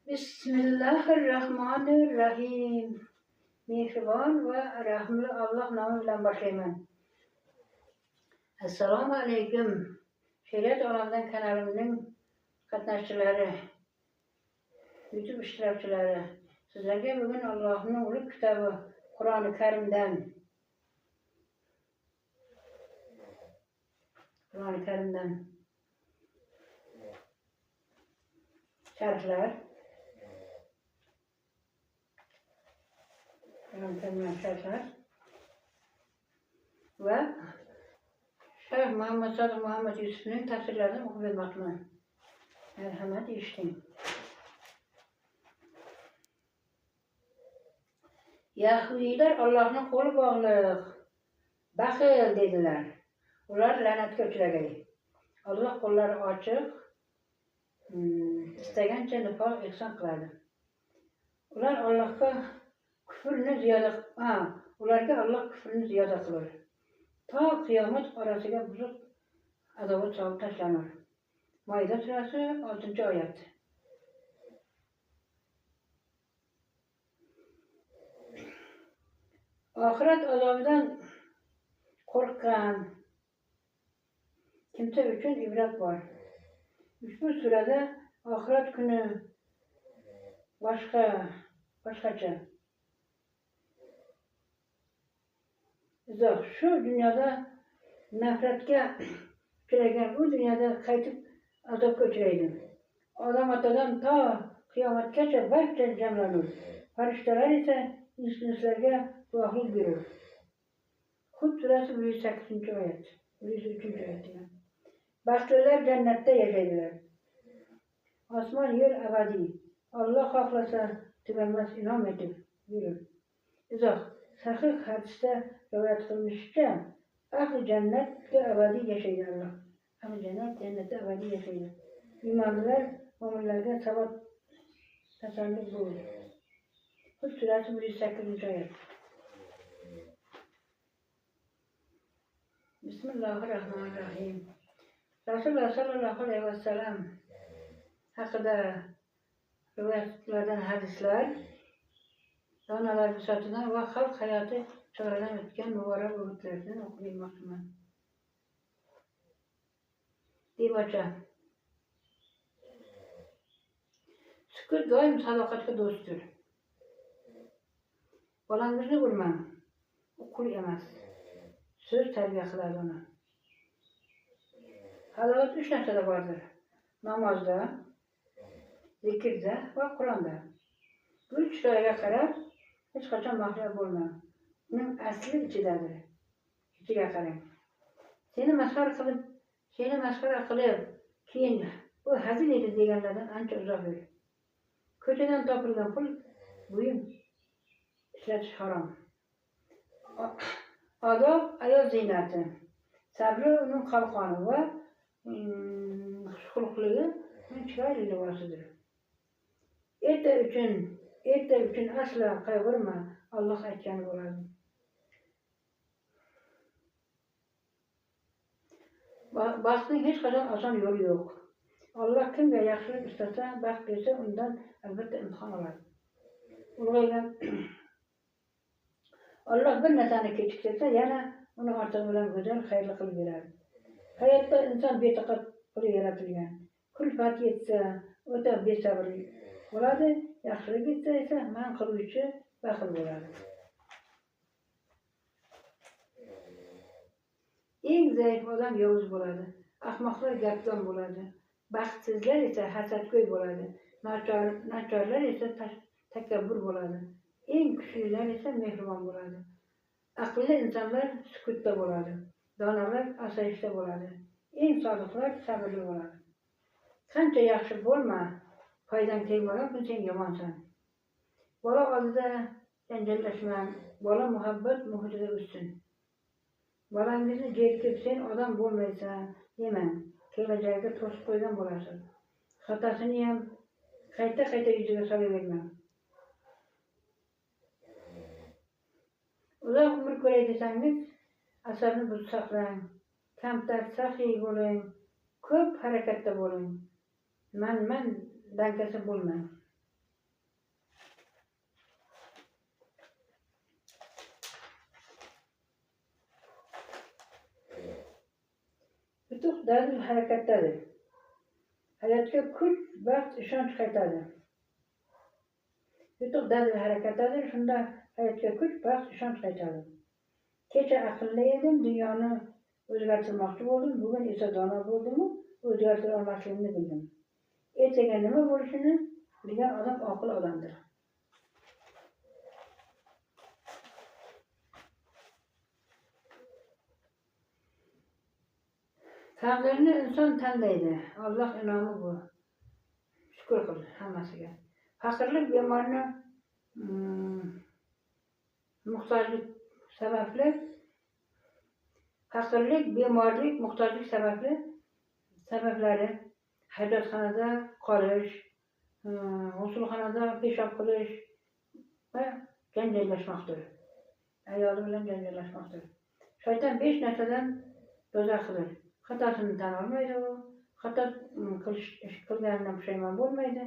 Bismillahirrahmanirrahim. Mehribon va rahimli Alloh nomi bilan boshlayman. Assalomu alaykum. Shariat olamidan kanalimning qatnashchilari, YouTube ishtirokchilari. Sizlarga bugun Allohning ulug' kitobi Qur'oni Karimdan sharhlar, Qur'oni Karimdan sharhlar va Shayx Muhammad Sodiq Muhammad Yusufning tafsirlarini o'qib bermoqchiman. Marhamat, eshiting. Yahudiylar Allohning qo'li bog'liq, baxil dedilar. Ular la'natga uchragay. Alloh qo'llari ochiq, istagancha nifoq ihson qiladi. Ular Allohga kufrni ziyoda, ularga Alloh kufrni ziyoda qilur. To qiyomat orasiga buzuq adovat solib tashlanur. Moida surasi 6-oyat. Oxirat azobidan qo'rqqan kimsa uchun ibrat bor. Ushbu surada oxirat kuni boshqacha. Izoh: shu dunyoda nafratga uchragan, u dunyoda qaytib azobga uchraydi. Odam otadan to qiyomatgacha barcha jamlanur. Farishtalar esa insonlarga guvohlik berur. Hud surasi 108-oyat, 103-oyat. Baxtlilar jannatda yashaydilar. Osmon yer abadiy. Alloh xohlasa tuganmas inom etib buyurur. Izoh: sahih hadisda rivoyat qilinishicha, ahli jannatda abadiy yashaydi Alloh. Ahli jannat jannatda abadiy yashaydi. Iymonlilar mo'minlarga sabot tasalli bo'lur. Hud surasi 108-oyat. Bismillahirrahmanirrahim. Rasululloh sallallohu alayhi vasallam haqida rivoyatlardan hadislar, donalar bisotidan va xalq hayoti chog'ridan o'tgan muborak o'g'itlardan o'qib bermoqchiman. Debocha. Sukut doim sadoqatga do'stdir. Bolangizni urmang, u qul emas. So'z tarbiya qiladi uni. Halovat 3 narsada bordir: namozda, zikrda va Qur'onda. Bu chiroyga qarab hech qachon mahliyo bo'lmang. Uning asli ichidadir. Ichiga qarang. Seni masxara qilib, keyin bu hazil edi deganlardan ancha uzoq yur. Ko'chadan topilgan pul buyum ishlatish harom. Odob ayol ziynati, sabri uning qalqoni va xushxulqligi uning chiroyli libosidir. Erta uchun aslo qayg'urma, Alloh aytgani bo'ladi. Baxtning hech qachon oson yo'li yo'q. Alloh kimga yaxshilik istasa, baxt bersa, undan albatta imtihon oladi. Ulg'aygan Alloh bir narsani kechiktirsa, yana uni ortig'i bilan go'zal, xayrli qilib beradi. Hayotda inson betoqat qilib yaratilgan. Kulfat yetsa, o'ta besabr bo'ladi, yaxshilik yetsa esa man qiluvchi baxil bo'ladi. Eng zaif odam yovuz bo'ladi, ahmoqlar gapdon bo'ladi, baxtsizlar esa hasadgo'y bo'ladi, nachorlar esa takabbur bo'ladi. Eng kuchlilar esa mehribon bo'ladi. Aqlli insonlar sukutda bo'ladi, donalar osoyishta bo'ladi, eng sodiqlar sabrli bo'ladi. Qancha yaxshi bo'lma, foydang tegmagan kun sen yomonsan. Bola oldida janjallashmang, bola muhabbat muhitida o'ssin. Bolangizni jerkib, sen odam bo'lmaysan demang, kelajagiga to'sib qo'ygan bo'lasiz. Xatosini ham qayta-qayta yuziga solavermang. Uzoq umr ko'ray desangiz, asabni buzib saqlang, kamtar, saxiy bo'ling, ko'p harakatda bo'ling. Man-man dangasa bo'lmang. Yutuq dadil harakatdadir. Hayotga kuch, baxt, ishonch qaytadi. Yutuq dadil harakatdadir, shunda hayotga kuch, baxt, ishonch qaytadi. Kecha aqlli edim, dunyoni o'zgartirmoqchi bo'ldim, bugun esa dono bo'ldim-u, o'zgartira olmasligimni bildim. Ertaga nima bo'lishini bilgan odam oqil odamdir. Taqdirni inson tanlaydi. Alloh inomi bu. Shukr qil hammasiga. Faqirlik bemorni muhtojlik sababli, faqirlik, bemorlik, muhtojlik sababli sabablari hojatxonada qolish, g'usulxonada peshob qilish va janjallashmoqdir. Ayoli bilan janjallashmoqdir. Shayton 5 narsadan do'zaxdir. Xatosini tan olmaydi u, xato qilganidan pushaymon bo'lmaydi,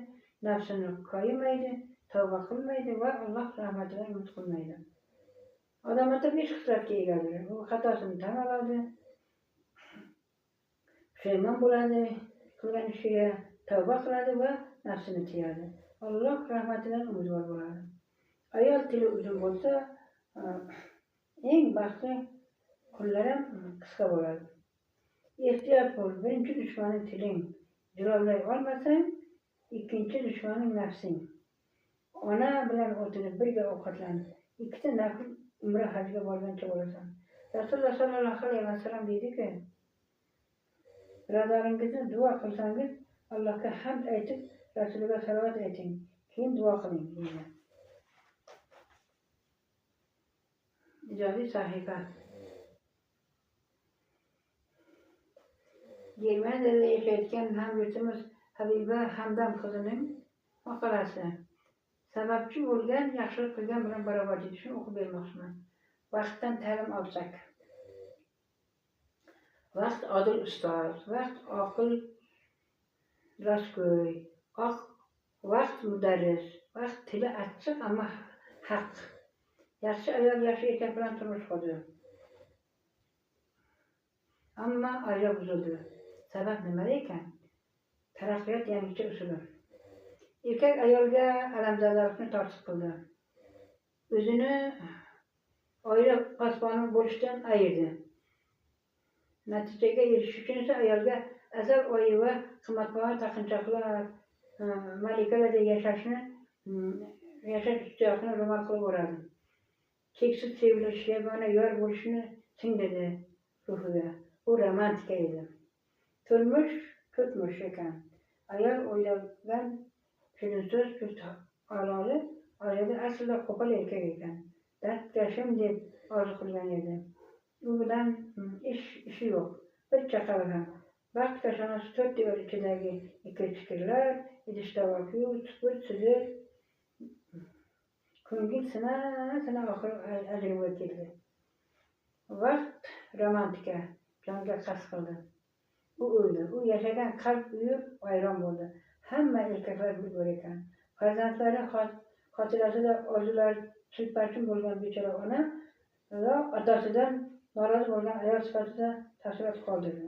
nafsini koyimaydi, tavba qilmaydi va Alloh rahmatidan umid qilmaydi. Odam ota 5 xislatga egadir. U xatosini tan oladi, pushaymon bo'ladi, qilgan ishiga tavba qiladi va nafsini tiyadi. Alloh rahmatidan umidvor bo'ladi. Ayol tili uzun bo'lsa, eng baxtli kunlar ham qisqa bo'ladi. Ehtiyot bo'l, birinchi dushmaning tiling, jilovlay olmasang, ikkinchi dushmaning nafsing. Ona bilan o'tirib birga ovqatlan, ikkita nafl umra hajga borgancha bo'lasan. Rasululloh sollallohu alayhi vasallam deydiki, birodaringizni duo qilsangiz, Allohga hamd aytib, Rasuliga salovat ayting, keyin duo qiling deydi. Ijodiy sahifa. Germaniyada yashayotgan hamyurtimiz Habiba Hamdam qizining maqolasi. Sababchi bo'lgan yaxshilik qilgan bilan barobar deydi. Shuni o'qib bermoqchiman. Vaqtdan ta'lim olsak. Vaqt odil ustoz, vaqt oqil rostgo'y, vaqt mudarris, vaqt tili achchiq ammo haq. Yaxshi ayol yaxshi erkak bilan turmush qurdi. Ammo oila buzildi. Sabab nimada ekan? Taraqqiyot yangicha usuli. Erkak ayolga alamzorlikni tortiq qildi. O'zini oila posboni bo'lishdan ayirdi. Natijaga erishish uchun esa ayolga asal oyi va qimmatbaho taqinchoqlar, malikalarda yashash ishtiyoqini ro'mol qilib o'radi. Cheksiz sevilish, yagona yor bo'lishni singdirdi ruhiga. Bu romantika edi. Turmush to'tmush ekan. Ayol o'ylagan shirinso'z juft haloli oilada aslida qo'pol erkak ekan. Dardkashim deb orzu qilgan edi. U bilan ishi yo'q. Bir chaqali ham. Baxt kashonasi 4 devor ichidagi ikir-chikirlar, idish-tovoq yuv, supur, suzir. Ko'ngil sina-sina oxiri ajrimga keldi. Vaqt romantika jonga qasd qildi. U o'ldi. U yashagan qalb uyi vayron bo'ldi. Hamma erkaklar bir ekan. Farzandlari xotirasida orzulari chilparchin bo'lgan bechora ona va otasidan norozi bo'lgan ayol sifatida taassurot qoldirdi.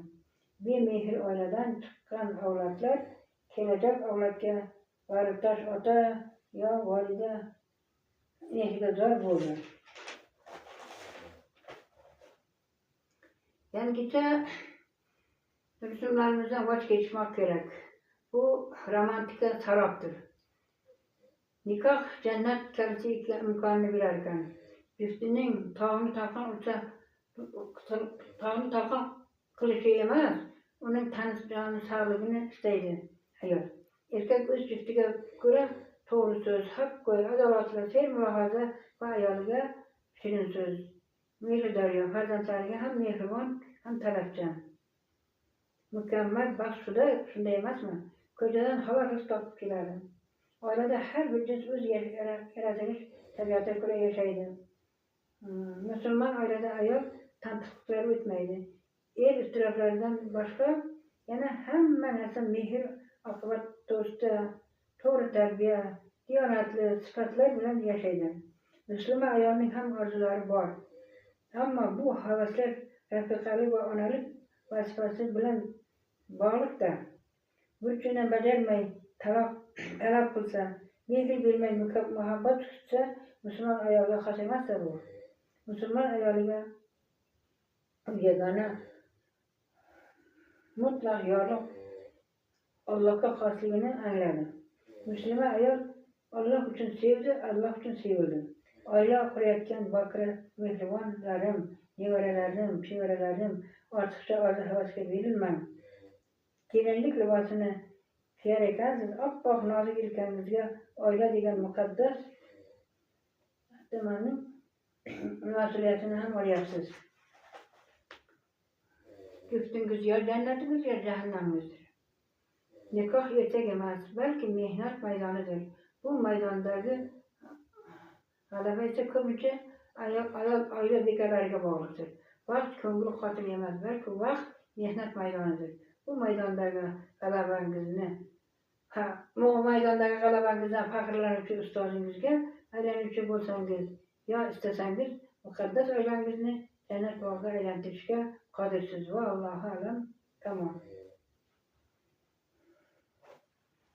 Bemehr oiladan chiqqan avlodlar kelajak avlodga g'aribtosh ota yo volida mehriga zor bo'ldi. Yangicha rusumlarimizdan voz kechmoq kerak. Bu romantika sarobdir. Nikoh jannat kaliti imkonini berar ekan. Juftining tog'ni talqon ursa, tog'ni talqon qilishi emas, uning tani sog'ligini istaydi ayol. Erkak o'z juftiga ko'ra to'g'ri so'z, haqgo'y, adolatli, sermulohaza va ayoliga shirin so'z, mehridaryo, farzandlariga ham mehribon, ham talabchan. Mukammal baxt shunday emasmi? Ko'chadan havo rizq topib keladi. Oilada har bir jins o'z yaratilish tabiatiga ko'ra yashaydi. Musulmon oilada ayol tantiqlar o'tmaydi. Er iztiroblaridan boshqa yana hamma narsa mehr, oqibat to'g'risida to'g'ri tarbiya, diyonatli sifatlar bilan yashaydi. Musulmon ayolning ham orzulari bor. Ammo bu havaslar rafiqalik va onalik vazifasi bilan bog'liq-da. Burchini bajarmay talab qilsa, mehr bermay muhabbat kutsa, musulmon ayolga xos emas-da bu. Musulmon ayoliga yagona mutlaq yorliq Allohga xosligini angladi. Muslima ayol Alloh uchun sevdi, Alloh uchun sevildi. Oila qurayotgan bokira mehribonlarim, nevaralarim, chevaralarim, ortiqcha orzu-havasga berilmang. Kelinlik libosini kiyar ekansiz, oppoq nozik yelkangizga oila degan muqaddas atamaning mas'uliyatini ham olyapsiz. Juftingiz yo jannatingiz, yo jahannamingizdir. Nikoh ertak emas, balki mehnat maydonidir. Bu maydondagi g'alaba esa ko'pincha ayol oila bekalariga bog'liqdir. Vaqt ko'ngil qotil emas, balki vaqt mehnat maydonidir. Bu maydondagi g'alabangizni, ha, bu maydondagi g'alabangizdan faxrlanuvchi ustozingizga aylanuvchi bo'lsangiz, yo istasangiz muqaddas oilangizni jannat bog'iga aylantirishga qodirsiz. Va Allohu a'lam. Tamom.